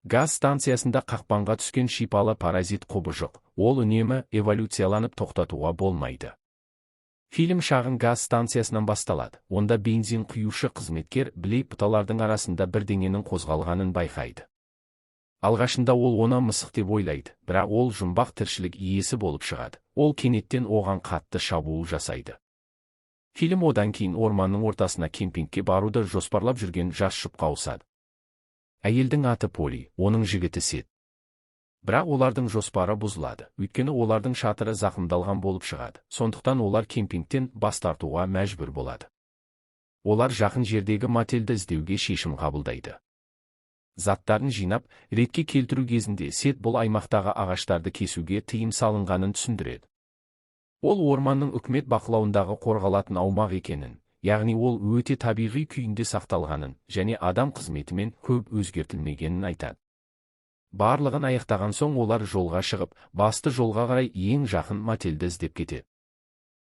Газ станциясында қақпанға түскен шипалы паразит құбыжық, ол үнемі эволюцияланып, тоқтатуға болмайды. Фильм шағын газ станциясынан басталады. Онда бензин құюшы қызметкер Блейк бұталардың арасында бірдеңенің қозғалғанын байқайды. Алғашында ол оны мысық деп ойлайды, бірақ ол жұмбақ тіршілік иесі болып шығады. Ол кенеттен оған қатты шабуыл жасайды. Фильм одан кейін орманның ортасына кемпингке баруды жоспарлап жүрген жас жұпқа ауысады. Әйелдің аты Поли, оның жігіті Сет. Бірақ олардың жоспары бұзылады, өйткені олардың шатыры зақымдалған болып шығады. Сондықтан олар кемпингтен бас тартуға мәжбүр болады. Олар жақын жердегі мотельді іздеуге шешім қабылдайды. Заттарын жинап, ретке келтіру кезінде Сет бұл аймақтағы ағаштарды кесуге тыйым салынғанын түсіндіреді. Ол орманның үкімет бақылауындағы қорғалатын аумақ екенін, яғни ол өте табиғи күйінде сақталғанын және адам қызметімен көп өзгертілмегенін айтады. Барлығын аяқтаған соң олар жолға шығып, басты жолға қарай ең жақын мотельді іздеп кетеді.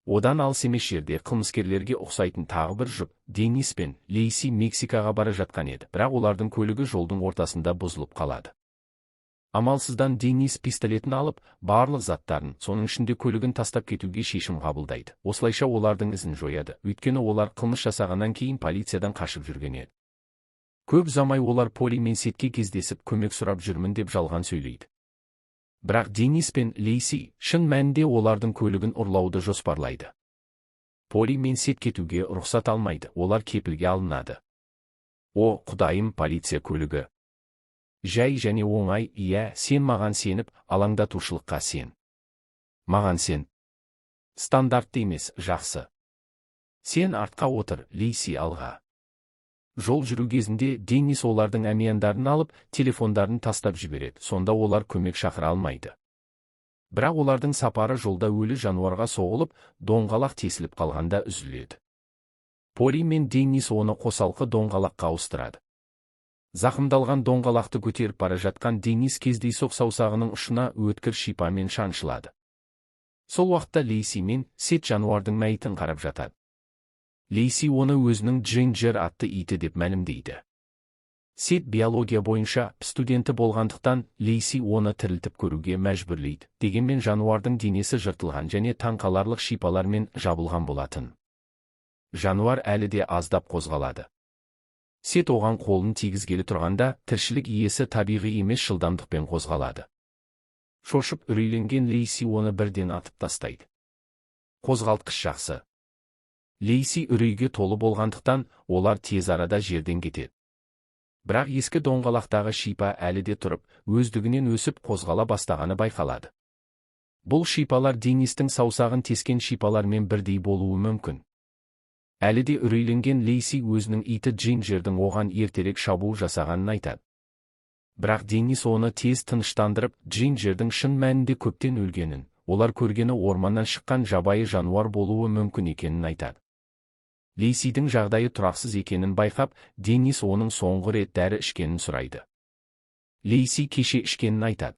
Одан алыс емес жерде қылмыскерлерге ұқсайтын тағы бір жұп, Денис пен Лейси, Мексикаға бара жатқан еді, бірақ олардың көлігі жолдың ортасында бұзылып қалады. Амалсыздан Денис пистолетін алып, барлық заттарын, соның ішінде көлігін тастап кетуге шешім қабылдайды. Осылайша олардың ізін жояды, өйткені олар қылмыс жасағаннан кейін полициядан қашып жүрген еді. Көп ұзамай олар Поли мен Сетке кездесіп, көмек сұрап жүрмін деп жалған сөйлейді. Бірақ Денис пен Лейси шын мәнінде олардың көлігін ұрлауды жоспарлайды. Поли мен Сет кетуге рұқсат алмайды, олар кепілге алынады. О, Құдайым, полиция көлігі. Жай және оңай, иә, сен маған сеніп, алаңдатушылыққа сен. Маған сен. Стандартты емес, жақсы. Сен артқа отыр, Лейси алға. Жол жүру кезінде Денис олардың әмияндарын алып, телефондарын тастап жібереді, сонда олар көмек шақыра алмайды. Бірақ олардың сапары жолда өлі жануарға соғылып, доңғалақ тесіліп қалғанда үзіледі. Поли мен Денис оны қосалқы доңғалаққа ауыстырады. Зақымдалған доңғалақты көтеріп бара жатқан Денис кездейсоқ саусағының ұшына өткір шипамен шаншылады. Сол уақытта Лейси мен Сет жануардың мәйітін қарап жатады. Лейси оны өзінің Джинджер атты иті деп мәлімдейді. Сет биология бойынша студенті болғандықтан, Лейси оны тірілтіп көруге мәжбүрлейді. Дегенмен жануардың денесі жыртылған және таңқаларлық шипалармен жабылған болатын. Жануар әлі де аздап қозғалады. Сет оған қолын тигізгелі тұрғанда, тіршілік иесі табиғи емес жылдамдықпен қозғалады. Шошып үрейленген Лейси оны бірден атып тастайды. Қозғалтқыш жақсы. Лейси үрейге толы болғандықтан, олар тез арада жерден кетеді. Бірақ ескі доңғалақтағы шипа әлі де тұрып, өздігінен өсіп, қозғала бастағаны байқалады. Бұл шипалар Денистің саусағын тескен шипалармен бірдей болуы мүмкін. Әлі де үрейленген Лейси өзінің иті Джинджердің оған ертерек шабуыл жасағанын айтады. Бірақ Денис оны тез тыныштандырып, Джинджердің шын мәнінде көптен өлгенін, олар көргені орманнан шыққан жабайы жануар болуы мүмкін екенін айтады. Лейсидің жағдайы тұрақсыз екенін байқап, Денис оның соңғы рет дәрі ішкенін сұрайды. Лейси кеше ішкенін айтады.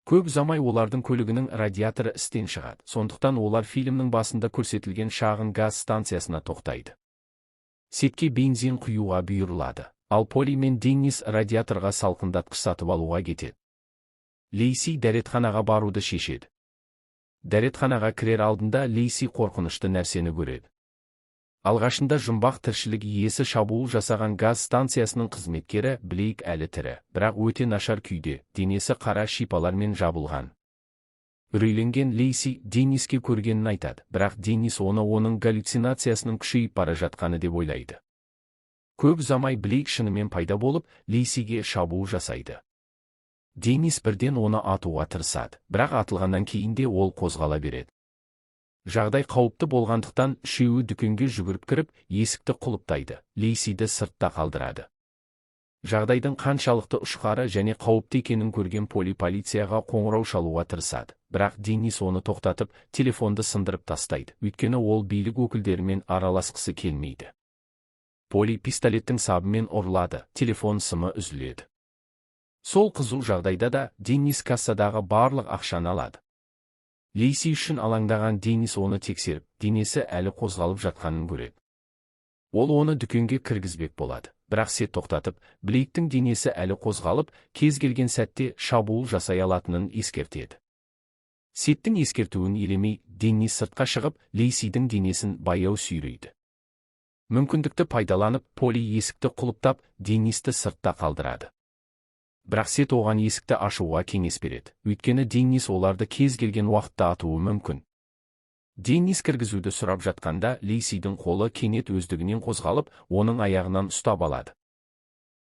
Көп ұзамай олардың көлігінің радиаторы істен шығады. Сондықтан олар фильмнің басында көрсетілген шағын газ станциясына тоқтайды. Сетке бензин құюға бұйырылады. Ал Поли мен Денис радиаторға салқындатқыш сатып алуға кетеді. Лейси дәретханаға баруды шешеді. Дәретханаға кірер алдында Лейси қорқынышты нәрсені көреді. Алғашында жұмбақ тіршілік иесі шабуыл жасаған газ станциясының қызметкері Блейк әлі тірі, бірақ өте нашар күйде, денесі қара шипалармен жабылған. Үрейленген Лейси Дениске көргенін айтады, бірақ Денис оны оның галлюцинациясының күшейіп бара жатқаны деп ойлайды. Көп ұзамай Блейк шынымен пайда болып, Лейсиге шабуыл жасайды. Денис бірден оны атуға тырысады, бірақ атылғаннан кейін де ол қозғала береді. Жағдай қауіпті болғандықтан, үшеуі дүкенге жүгіріп кіріп, есікті құлыптайды, Лейсиді сыртта қалдырады. Жағдайдың қаншалықты ұшқары және қауіпті екенін көрген Поли полицияға қоңырау шалуға тырысады, бірақ Денис оны тоқтатып, телефонды сындырып тастайды, өйткені ол билік өкілдерімен араласқысы келмейді. Поли пистолеттің сабымен ұрылады, телефон сымы үзіледі. Сол қызу жағдайда да Денис кассадағы барлық ақшаны алады. Лейси үшін алаңдаған Денис оны тексеріп, денесі әлі қозғалып жатқанын көреді. Ол оны дүкенге кіргізбек болады, Бірақ Сет тоқтатып, Блейктің денесі әлі қозғалып, кез келген сәтте шабуыл жасай алатынын ескертеді. Сеттің ескертуін елемей, Деннис сыртқа шығып, Лейсидің денесін баяу сүйрейді. Мүмкіндікті пайдаланып, Поли есікті құлыптап, Деннисті сыртта қалдырады. Бірақ Сет оған есікті ашуға кеңес береді, өйткені Деннис оларды кез келген уақытта атуы мүмкін. Деннис кіргізуді сұрап жатқанда, Лейсидің қолы кенет өздігінен қозғалып, оның аяғынан ұстап алады.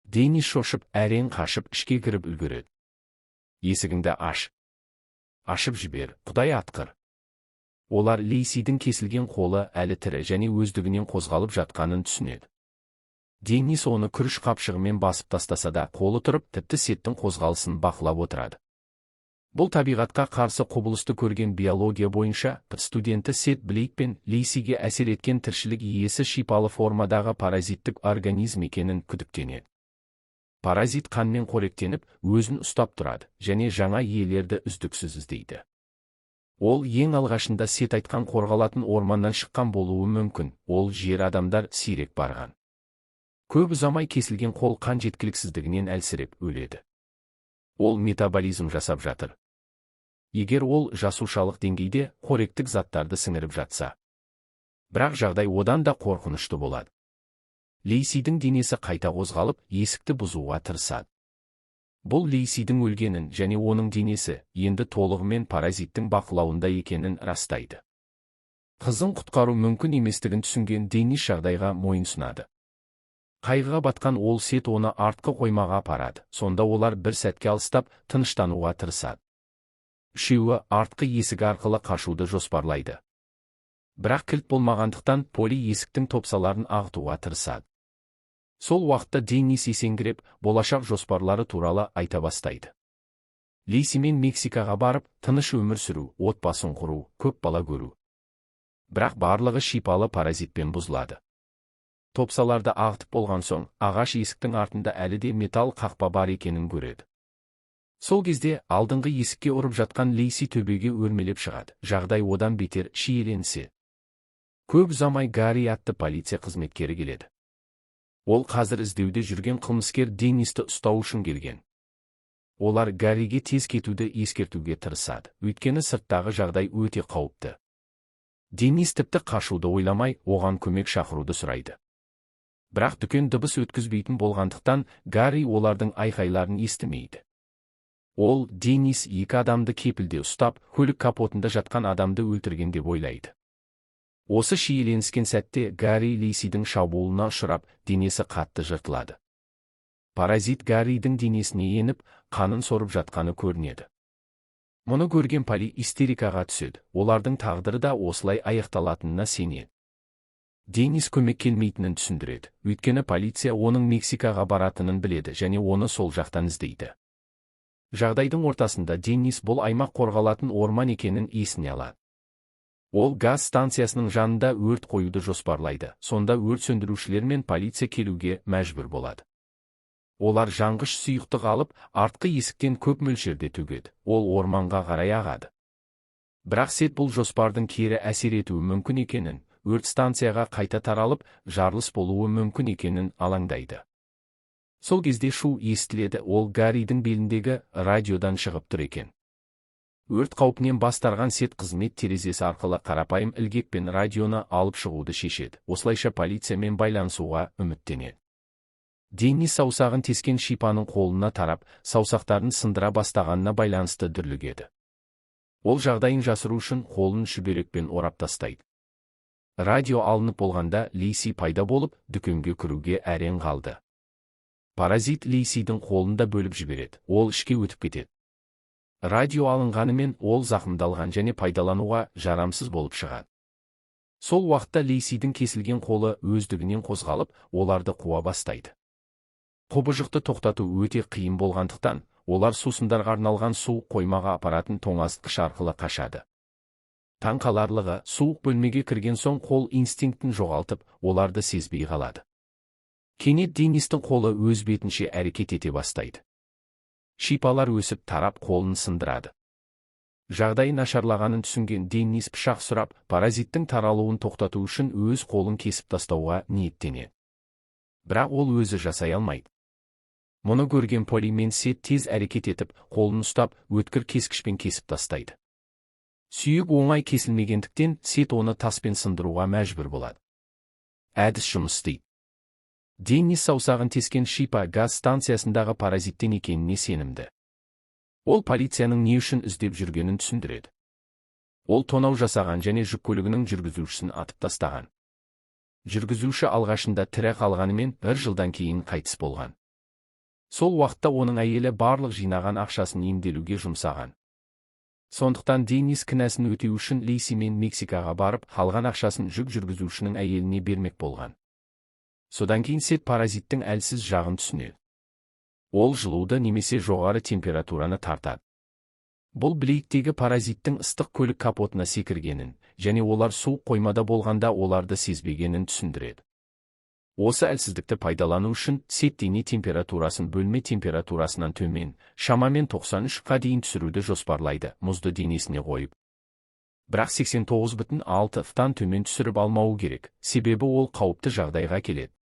Деннис шошып, әрең қашып, ішке кіріп үлгереді. Есігіңді аш. Ашып жібер, құдай атқыр. Олар Лейсидің кесілген қолы әлі тірі және өздігінен қозғалып жатқанын түсінеді. Деннис оны күріш қапшығымен басып тастаса да, қолы тұрып, тіпті Сеттің қозғалысын бақылап отырады. Бұл табиғатқа қарсы құбылысты көрген биология бойынша студенті Сет Блейк пен Лейсиге әсер еткен тіршілік иесі шипалы формадағы паразиттік организм екенін күдіктенеді. Паразит қанмен қоректеніп, өзін ұстап тұрады және жаңа иелерді үздіксіз іздейді. Ол ең алғашында Сет айтқан қорғалатын орманнан шыққан болуы мүмкін, ол жер адамдар сирек барған. Көп ұзамай кесілген қол қан жеткіліксіздігінен әлсіреп өледі. Ол метаболизм жасап жатыр. Егер ол жасушалық деңгейде қоректік заттарды сіңіріп жатса. Бірақ жағдай одан да қорқынышты болады. Лейсидің денесі қайта қозғалып, есікті бұзуға тырысады. Бұл Лейсидің өлгенін және оның денесі енді толығымен паразиттің бақылауында екенін растайды. Қызын құтқару мүмкін еместігін түсінген Деннис жағдайға мойынсұнады. Қайғыға батқан ол Сет оны артқы қоймаға апарады, сонда олар бір сәтке алыстап, тыныштануға тырысады. Үшеуі артқы есік арқылы қашуды жоспарлайды. Бірақ кілт болмағандықтан Поли есіктің топсаларын ағытуға тырысады. Сол уақытта Деннис есеңгіреп, болашақ жоспарлары туралы айта бастайды. Лейсимен Мексикаға барып, тыныш өмір сүру, отбасын құру, көп бала көру. Бірақ барлығы шипалы паразитпен бұзылады. Топсаларды ағытып болған соң, ағаш есіктің артында әлі де металл қақпа бар екенін көреді. Сол кезде алдыңғы есікке ұрып жатқан Лейси төбеге өрмелеп шығады. Жағдай одан бетер шиеленсе. Көп ұзамай Гарри атты полиция қызметкері келеді. Ол қазір іздеуде жүрген қылмыскер Деннисті ұстау үшін келген. Олар Гарриге тез кетуді ескертуге тырысады, өйткені сырттағы жағдай өте қауіпті. Деннис тіпті қашуды ойламай, оған көмек шақыруды сұрайды. Бірақ дүкен дыбыс өткізбейтін болғандықтан, Гарри олардың айқайларын естімейді. Ол Деннис екі адамды кепілде ұстап, көлік капотында жатқан адамды өлтірген деп ойлайды. Осы шиеленіскен сәтте Гарри Лейсидің шабуылына ұшырап, денесі қатты жыртылады. Паразит Гарридің денесіне еніп, қанын сорып жатқаны көрінеді. Мұны көрген Поли истерикаға түседі, олардың тағдыры да осылай аяқталатынына сенеді. Деннис көмек келмейтінін түсіндіреді, өйткені полиция оның Мексикаға баратынын біледі және оны сол жақтан іздейді. Жағдайдың ортасында Деннис бұл аймақ қорғалатын орман екенін есіне алады. Ол газ станциясының жанында өрт қоюды жоспарлайды, сонда өрт сөндірушілер мен полиция келуге мәжбүр болады. Олар жанғыш сұйықтық алып, артқы есіктен көп мөлшерде төгеді, ол орманға қарай ағады. Бірақ Сет бұл жоспардың кері әсер етуі мүмкін екенін, өрт станцияға қайта таралып, жарылыс болуы мүмкін екенін алаңдайды. Сол кезде шу естіледі, ол Гарридің беліндегі радиодан шығып тұр екен. Өрт қаупінен бас тарған Сет қызмет терезесі арқылы қарапайым ілгекпен радионы алып шығуды шешеді. Осылайша полициямен байланысуға үміттенеді. Деннис саусағын тескен шипаның қолына тарап, саусақтарын сындыра бастағанына байланысты дүрлігеді. Ол жағдайын жасыру үшін қолын шүберекпен орап тастайды. Радио алынып болғанда Лейси пайда болып, дүкенге кіруге әрең қалды. Паразит Лейсидің қолын да бөліп жібереді, ол ішке өтіп кетеді. Радио алынғанымен ол зақымдалған және пайдалануға жарамсыз болып шығады. Сол уақытта Лейсидің кесілген қолы өздігінен қозғалып, оларды қуа бастайды. Құбыжықты тоқтату өте қиын болғандықтан, олар сусындарға арналған суық қоймаға апаратын тоңазытқыш арқылы қашады. Таңқаларлығы, суық бөлмеге кірген соң қол инстинктін жоғалтып, оларды сезбей қалады. Кенет Деннистің қолы өз бетінше әрекет ете бастайды. Шипалар өсіп тарап қолын сындырады. Жағдайы нашарлағанын түсінген Деннис пышақ сұрап, паразиттің таралуын тоқтату үшін өз қолын кесіп тастауға ниеттенеді. Бірақ ол өзі жасай алмайды. Мұны көрген Поли мен Сет тез әрекет етіп, қолын ұстап, өткір кескішпен кесіп тастайды. Сүйек оңай кесілмегендіктен, Сет оны таспен сындыруға мәжбүр болады. Әдіс жұмыс істейді. Деннис саусағын тескен шипа газ станциясындағы паразиттен екеніне сенімді. Ол полицияның не үшін іздеп жүргенін түсіндіреді. Ол тонау жасаған және жүк көлігінің жүргізушісін атып тастаған. Жүргізуші алғашында тірі қалғанымен, бір жылдан кейін қайтыс болған. Сол уақытта оның әйелі барлық жинаған ақшасын емделуге жұмсаған. Сондықтан Деннис кінәсін өтеу үшін Лейсимен Мексикаға барып, қалған ақшасын жүк жүргізушінің әйеліне бермек болған. Содан кейін Сет паразиттің әлсіз жағын түсінеді. Ол жылуды немесе жоғары температураны тартады. Бұл Блейктегі паразиттің ыстық көлік капотына секіргенін және олар суық қоймада болғанда оларды сезбегенін түсіндіреді. Осы әлсіздікті пайдалану үшін Сет дене температурасын бөлме температурасынан төмен, шамамен 93-қа дейін түсіруді жоспарлайды, мұзды денесіне қойып. Бірақ 89,6-тан төмен түсіріп алмауы керек, себебі ол қауіпті жағдайға келеді.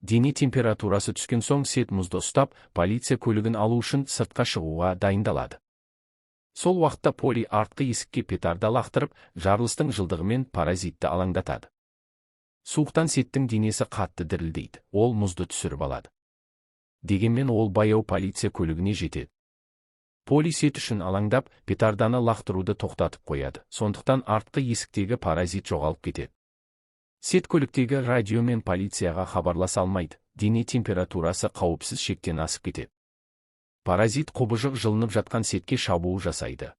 Дене температурасы түскен соң Сет мұзды ұстап, полиция көлігін алу үшін сыртқа шығуға дайындалады. Сол уақытта Поли артқы есікке петарда лақтырып, жарылыстың жылдығымен паразитті алаңдатады. Суықтан Сеттің денесі қатты дірілдейді, ол мұзды түсіріп алады. Дегенмен ол баяу полиция көлігіне жетеді. Поли Сет үшін алаңдап, петарданы лақтыруды тоқтатып қояды, сондықтан артқы есіктегі паразит жоғалып кетеді. Сет көліктегі радиомен полицияға хабарласа алмайды, дене температурасы қауіпсіз шектен асып кетеді. Паразит құбыжық жылынып жатқан Сетке шабуыл жасайды.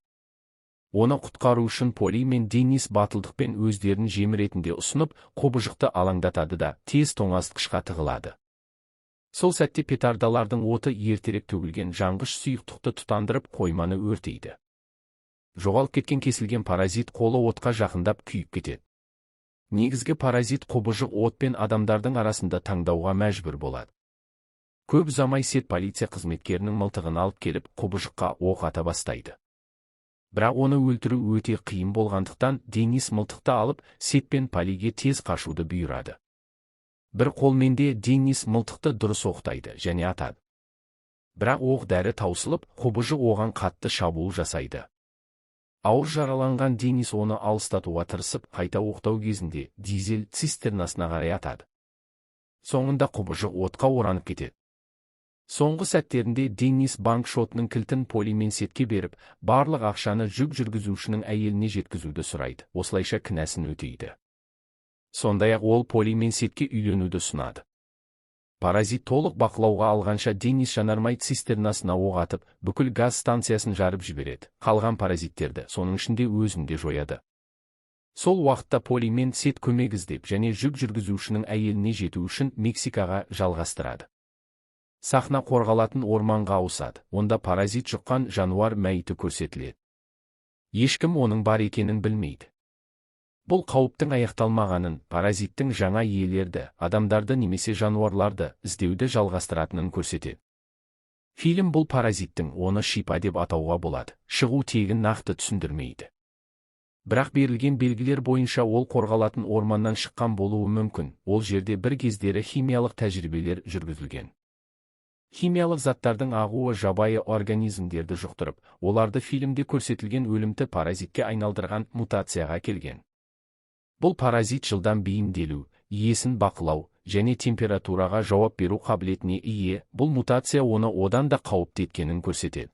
Оны құтқару үшін Поли мен Деннис батылдықпен өздерін жем ретінде ұсынып, құбыжықты алаңдатады да, тез тоңазытқышқа тығылады. Сол сәтте петардалардың оты ертерек төгілген жанғыш сұйықтықты тұтандырып, қойманы өртейді. Жоғалып кеткен кесілген паразит қолы отқа жақындап күйіп кетеді. Негізгі паразит құбыжық от пен адамдардың арасында таңдауға мәжбүр болады. Көп ұзамай Сет полиция қызметкерінің мылтығын алып келіп, құбыжыққа оқ ата бастайды. Бірақ оны өлтіру өте қиын болғандықтан, Деннис мылтықты алып, Сет пен Полиге тез қашуды бұйырады. Бір қолмен де Деннис мылтықты дұрыс оқтайды және атады. Бірақ оқ дәрі таусылып, құбыжық оған қатты шабуыл жасайды. Ауыр жараланған Деннис оны алыстатуға тырысып, қайта оқтау кезінде дизель цистернасына қарай атады. Соңында құбыжық отқа оранып кетеді. Соңғы сәттерінде Деннис банк шотының кілтін Поли мен Сетке беріп, барлық ақшаны жүк жүргізушінің әйеліне жеткізуді сұрайды, осылайша кінәсін өтейді. Сондай-ақ ол Поли мен Сетке үйленуді ұсынады. Паразит толық бақылауға алғанша Деннис жанармай цистернасына оқ атып, бүкіл газ станциясын жарып жібереді, қалған паразиттерді, соның ішінде өзін де жояды. Сол уақытта Поли мен Сет көмек іздеп және жүк жүргізушінің әйеліне жету үшін Мексикаға жалғастырады. Сахна қорғалатын орманға ауысады, онда паразит жұққан жануар мәйіті көрсетіледі. Ешкім оның бар екенін білмейді. Бұл қауіптің аяқталмағанын, паразиттің жаңа иелерді, адамдарды немесе жануарларды іздеуді жалғастыратынын көрсетеді. Фильм бұл паразиттің, оны шипа деп атауға болады, шығу тегін нақты түсіндірмейді. Бірақ берілген белгілер бойынша ол қорғалатын орманнан шыққан болуы мүмкін, ол жерде бір кездері химиялық тәжірибелер жүргізілген. Химиялық заттардың ағуы жабайы организмдерді жұқтырып, оларды фильмде көрсетілген өлімті паразитке айналдырған мутацияға келген. Бұл паразит жылдам бейімделу, иесін бақылау және температураға жауап беру қабілетіне ие, бұл мутация оны одан да қауіпті еткенін көрсетеді.